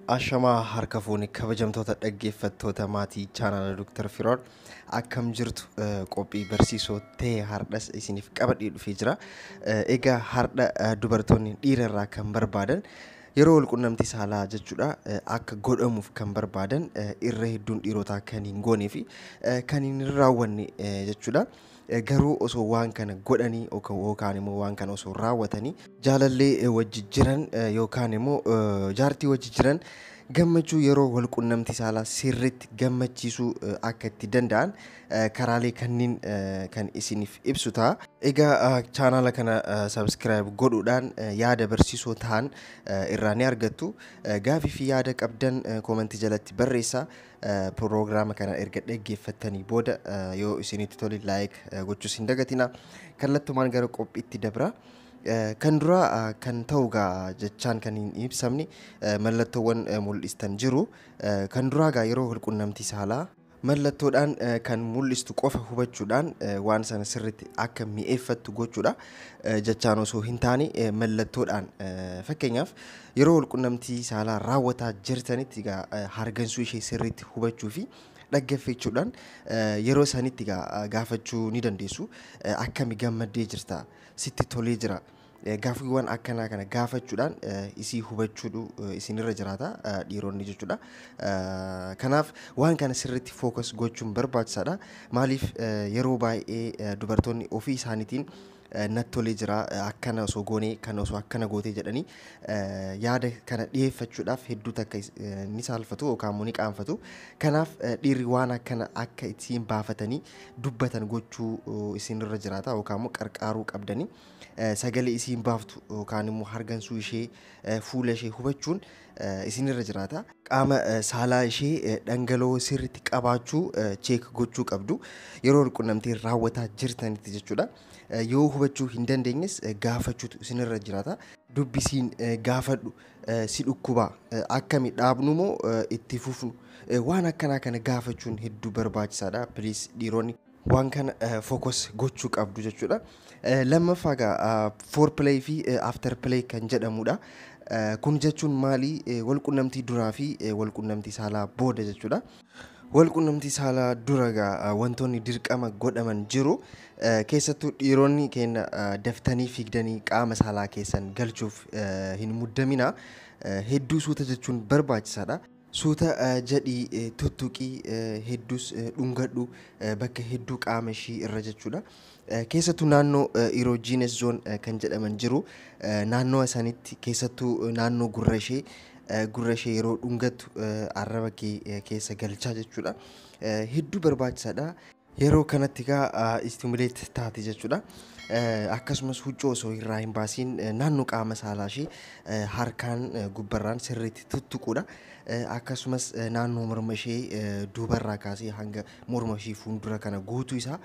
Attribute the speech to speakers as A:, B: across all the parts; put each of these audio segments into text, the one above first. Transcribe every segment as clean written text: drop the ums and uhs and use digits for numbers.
A: Ashamaa harka fuuni kabajamtoota dhaggeeffattoota maatii chaanaala Dr. Firoon akkam jirtu qophii barsiisoo ta'e hardhas isiniif qabadhee dhufee jira. Egaa hardha dubartoonni dhiirarraa kan barbaadan yeroo walqunnamtii saalaa jechuudha akka godhamuuf kan barbaadan irra hedduun dhiirotaa kan hin goonee fi kan hin raawwanne jechuudha. Garuu osoo waan kana godhanii yookaan immoo waan kana osoo raawwatanii jaalallee wajji jiran yookaan immoo jaartii wajji jiran gammachuu yeroo walqunnamtii saalaa sirriitti gammachiisuu akka itti danda'an karaalee kanneen kan isiniif ibsu ta'a. Egaa chaanaala kana subscribe godhuudhaan yaada barsiisoo ta'an irraa ni argattu. Gaafii fi yaada qabdan koomentii jalatti barreessaa. Piroogiraama kana erga dhaggeeffattanii booda yoo isinitti tole like gochuus hin dagatina. Kallattumaan gara qophiitti dabra. Kan dura kan ta'u gaa jechaan kan hin ibsamne mallattoowwan mul'istan jiru. Kan duraa gaa yeroo walqunnamtii saalaa mallattoodhaan kan mul'istu qofa hubachuudhaan waan sana sirriitti akka mi'eeffattu gochuudha. Jechaan osoo hin taane mallattoodhaan fakkeenyaaf yeroo walqunnamtii saalaa raawwataa jirtanitti egaa hargansuu ishee sirriitti hubachuu fi dhaggeeffachuudhaan yeroo sanitti egaa gaafachuu ni dandeessu. Akkami gammaddee jirta? Sitti tolee jira? Gaaffiiwwan akkanaa kana gaafachuudhaan isii hubachuudhu isinirra jiraata dhiironni jechuudha. Kanaaf waan kana sirriitti focus gochuun barbaachisaadha. Maaliif yeroo baay'ee dubartoonni ofii isaaniitiin natti tolee jira akkana osoo goonee kana osoo akkana gootee jedhanii yaada kana dhiyeeffachuudhaaf hedduu takka ni saalfatu yookaan immoo ni qaanfatu. Kanaaf dhiirri waan akkana akka ittiin baafatanii dubbatan gochuu isinirra jiraata yookaan immoo qarqaaruu qabdanii. Sagalee isiin baaftu yookaan immoo hargansuu ishee fuula ishee hubachuun isinirra jiraata. Qaama saalaa ishee dhangala'oo sirriitti qabaachuu check gochuu qabdu yeroo walqunnamtii raawwataa jirtanitti jechuudha. Yoo hubachuu hin dandeenyes gaafachuutu isinirra jiraata. Dubbisiin gaafadhu si dhukkubaa akkami dhaabnu moo itti fufnu waan akkanaa kana gaafachuun hedduu barbaachisaadha. Please dhiironni waan kana focus gochuu qabdu jechuudha. Lammaffaa egaa foreplay fi after play kan jedhamudha. Kun jechuun maali? Walqunnamtii duraa fi walqunnamtii saalaa booda jechuudha. Walqunnamtii saalaa dura egaa wantoonni dirqama godhaman jiru. Keessattuu dhiironni keenya daftanii fiigdanii qaama saalaa keessan galchuuf hin muddamina. Hedduu suuta jechuun barbaachisaadha. Suuta jedhii tuttuqii hedduus dhungadhu bakka hedduu qaama ishii irra jechuudha. Keessattuu naannoo erogenous zone kan jedhaman jiru. Naannoo sanitti keessattuu naannoo gurra ishee yeroo dhungattu arraba kee keessa galchaa jechuudha. Hedduu barbaachisaadha. Yeroo kanatti egaa stimulate taati jechuudha. Akkasumas huccuu osoo irraa hin baasiin naannoo qaama saalaa ishee harkaan gubbarraan sirriitti tuttuquudha. Akkasumas naannoo morma ishee duubarraa kaasee hanga morma ishee fuuldura kana guutuu isaa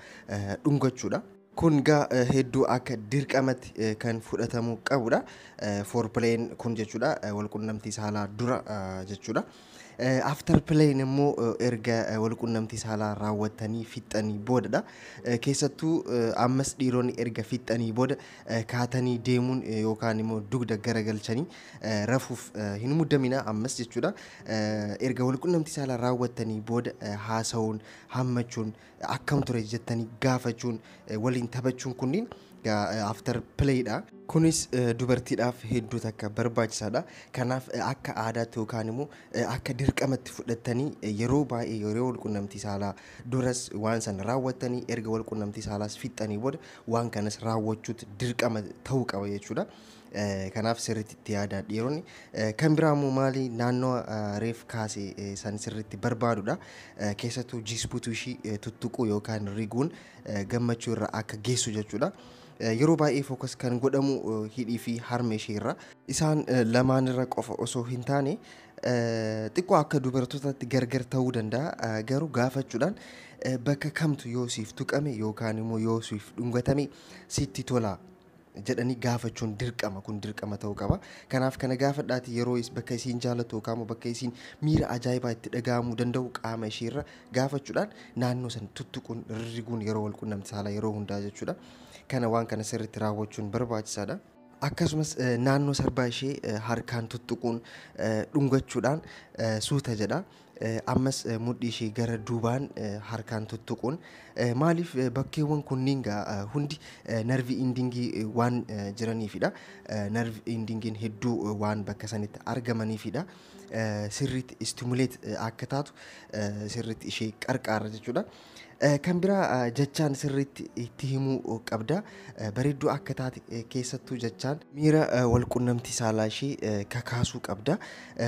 A: dhungachuudha. Kun egaa hedduu akka dirqamatti kan fudhatamuu qabudha. Foreplayn kun jechuudha walqunnamtii saalaa dura jechuudha. After playn immoo erga walqunnamtii saalaa raawwattanii fixxanii boodadha. Keessattuu ammas dhiironni erga fixxanii booda kaatanii deemuun yookaan immoo dugda garagalchanii rafuuf hin muddamina ammas jechuudha. Erga walqunnamtii saalaa raawwattanii booda haasa'uun, hammachuun, akkam ture jettanii gaafachuun, waliin taphachuun kunniin after playidha. Kunis dubartiidhaaf hedduu takka barbaachisaadha. Kanaaf akka aadaatti yookaan immoo akka dirqamatti fudhattanii yeroo baay'ee yeroo walqunnamtii saalaa duras waan sana raawwattanii erga walqunnamtii saalaas fixxanii booda waan kanas raawwachuutu dirqama ta'uu qaba jechuudha. Kanaaf sirriitti itti yaadaa dhiironni. Kan biraa immoo maali naannoo reef kaasee san sirriitti barbaadudha. Keessattuu G-spotuu ishii tuttuquu yookaan riguun gammachuu irra akka geessu jechuudha. Yeroo baay'ee focus kan godhamu hidhii fi harma ishee irra. Isaan lamaan irra qofa osoo hin taane xiqqoo akka dubartootaatti gargar ta'uu danda'a. Garuu gaafachuudhaan bakka kamtu yoo siif tuqame yookaan immoo yoo siif dhungatame sitti tola jedhanii gaafachuun dirqama kun dirqama ta'uu qaba. Kanaaf kana gaafadhaati yeroo bakka isiin jaallattu yookaan immoo bakka isiin miira ajaa'ibaa itti dhaga'amuu danda'u qaama isheerra gaafachuudhaan naannoo sana tuttuquun riguun yeroo walqunnamtii saalaa yeroo hundaa jechuudha. Kana waan kana sirriitti raawwachuun barbaachisaadha. Akkasumas naannoo sarbaa ishee harkaan tuttuquun dhungachuudhaan suuta jedha. Ammas mudhii ishee gara duubaan harkaan tuttuquun, maaliif bakkeewwan kunniin hundi nerve endingii waan jiraniifidha. Nerve endingiin hedduu waan bakka sanitti argamaniifidha. Sirriitti stimulate akka taatu sirriitti ishee qarqaara jechuudha. Kan biraa jechaan sirriitti itti himuu qabda. Bareedduu akka taate keessattuu jechaan miira walqunnamtii saalaa ishee kakaasuu qabda.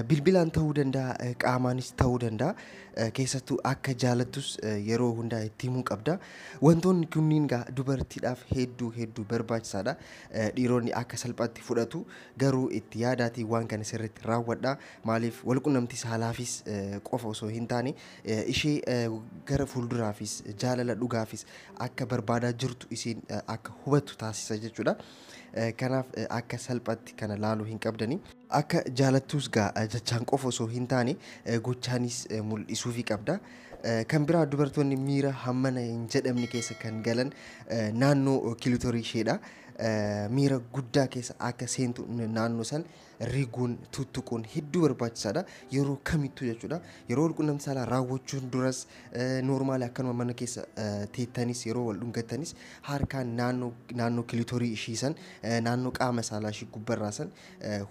A: Bilbilaan ta'uu danda'a, qaamaanis ta'uu danda'a. Keessattuu akka jaalattus yeroo hundaa itti himuu qabda. Wantoonni kunniin dubartiidhaaf hedduu hedduu barbaachisaadha. Dhiironni akka salphaatti fudhatu, garuu itti yaadaatii waan kana sirriitti raawwadha. Maaliif walqunnamtii saalaafis qofa osoo hin taane ishee gara fuulduraafis jaalala dhugaafis akka barbaadaa jirtu isiin akka hubattu taasisa jechuudha. Kanaaf akka salphaatti kana laaluu hin qabdani. Akka jaalattus gaa jechaan qofa osoo hin taane gochaanis mul'isuufii qabda. Kan biraa dubartoonni miira hammana hin jedhamne keessa kan galan naannoo clitorii isheedha. Miira guddaa keessa akka seentu naannoo san riguun tuttuquun hedduu barbaachisaadha. Yeroo kamittuu jechuudha. Yeroo walqunnamtii saalaa raawwachuun duras, normaalii akkanuma mana keessa teettanis, yeroo wal dhungattanis harkaan naannoo clitorii ishii san, naannoo qaama saalaa ishii gubbarraa san,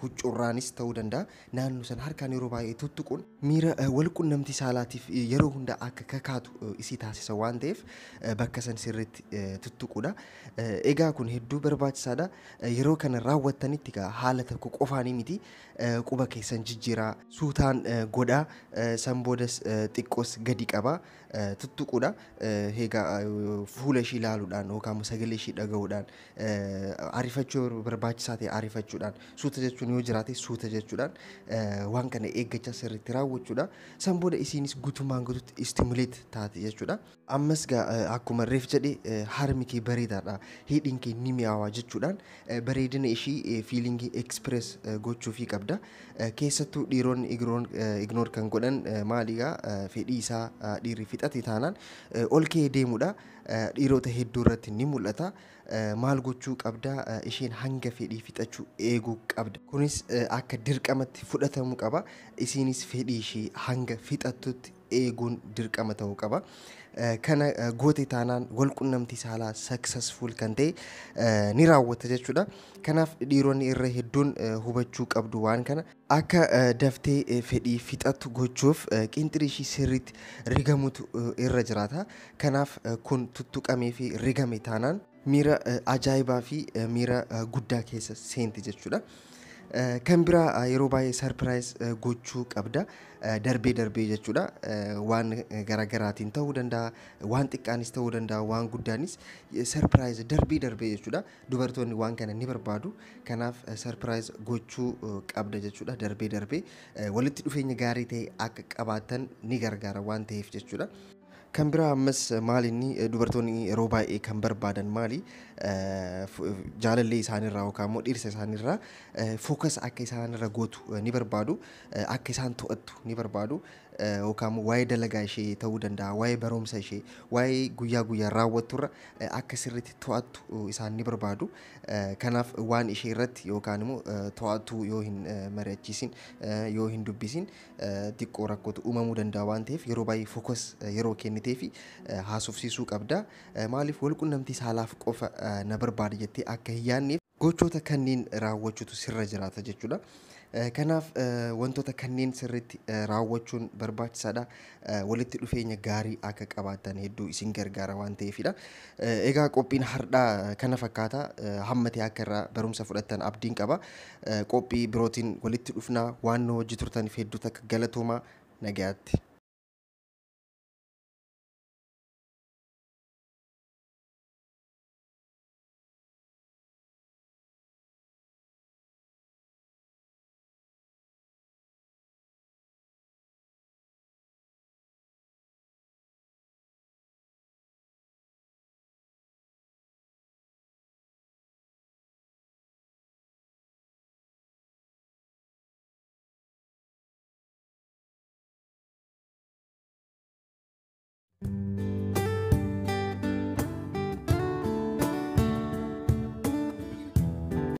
A: huccuurraanis ta'uu danda'a. Naannoo san harkaan yeroo baay'ee tuttuquun miira walqunnamtii saalaatiif yeroo hunda akka kakaatu isii taasisa waan ta'eef bakka san sirriitti tuttuquudha. Egaa kun hedduu barbaachisaadha. Yeroo kana raawwattanitti haala tokko qofaanii miti, quba keessan jijjiiraa, suutaan godhaa, san boodas xiqqoos gadi qabaa tuttuquudha. Egaa fuula ishii ilaaluudhaan yookaan sagalee ishii dhaga'uudhaan, ariifachuu barbaachisaa ta'e ariifachuudhaan, suuta jechuun yoo jiraate suuta jechuudhaan waan kana eeggachaa sirriitti raawwachuudha. San booda isiinis guutummaan guutuutti stimulate taate jechuudha. Ammas akkuma reef jedhe, harmi kee bareedaadha, hidhiin kee ni mi'aawaa jechuudhaan bareedina ishii feelingii express gochuufii qabda. Keessattuu dhiironni ignore kan godhan maaligaa, fedhii isaa dhiirri fixate taanaan ol ka'ee deemudha. Dhiirota hedduu irratti ni mul'ata. Maal gochuu qabda? Isheen hanga fedhii fixachuu eeguu qabda. Kunis akka dirqamatti fudhatamuu qaba. Isiinis fedhii ishee hanga fixattutti eeguun dirqama ta'uu qaba. Kana goote taanaan walqunnamtii saalaa successful kan ta'e ni raawwata jechuudha. Kanaaf dhiironni irra hedduun hubachuu qabdu waan kana. Akka daftee fedhii fixattu gochuuf qinxirii ishii sirriitti rigamutu irra jiraata. Kanaaf kun tuttuqamee fi rigame taanaan miira ajaa'ibaa fi miira guddaa keessa seenti jechuudha. Kan biraa yeroo baay'ee surprise gochuu qabda. Darbee darbee jechuudha. Waan garaagaraatiin ta'uu danda'a, waan xiqqaanis ta'uu danda'a, waan guddaanis surprise darbee darbee jechuudha. Dubartoonni waan kana ni barbaadu. Kanaaf surprise gochuu qabda jechuudha. Darbee darbee walitti dhufeenya gaarii ta'e akka qabaatan ni gargaara waan ta'eef jechuudha. Kan biraa ammas maali, inni dubartoonni yeroo baay'ee kan barbaadan maali? Jaalallee isaaniirraa yookaan immoo dhirsa isaaniirraa focus akka isaanirra gootu ni barbaadu. Akka isaan to'attu ni barbaadu. Yookaan immoo waa'ee dalagaa ishee ta'uu danda'a, waa'ee barumsa ishee, waa'ee guyyaa guyyaan raawwatturra akka sirriitti to'attu isaan ni barbaadu. Kanaaf waan ishee irratti yookaan immoo to'attuu yoo hin mari'achiisin, yoo hin dubbisin xiqqoo rakkootu uumamuu danda'a waan ta'eef yeroo baay'ee focus yeroo kennitee fi haasofsiisuu qabda. Maaliif walqunnamtii saalaaf qofa na barbaada jettee akka hin yaadneef gochoota kanneen raawwachuutu sirra jiraata jechuudha. Kanaaf wantoota kanneen sirriitti raawwachuun barbaachisaadha. Walitti dhufeenya gaarii akka qabaatan hedduu isin gargaara waan ta'eefidha. Egaa qophiin har'aa kana fakkaata. Hammatee akka irraa barumsa fudhattan abdiin qaba. Qophii birootiin walitti dhufnaa, waan nu hojii turtaniif hedduu takka galatoomaa, nagayaatti.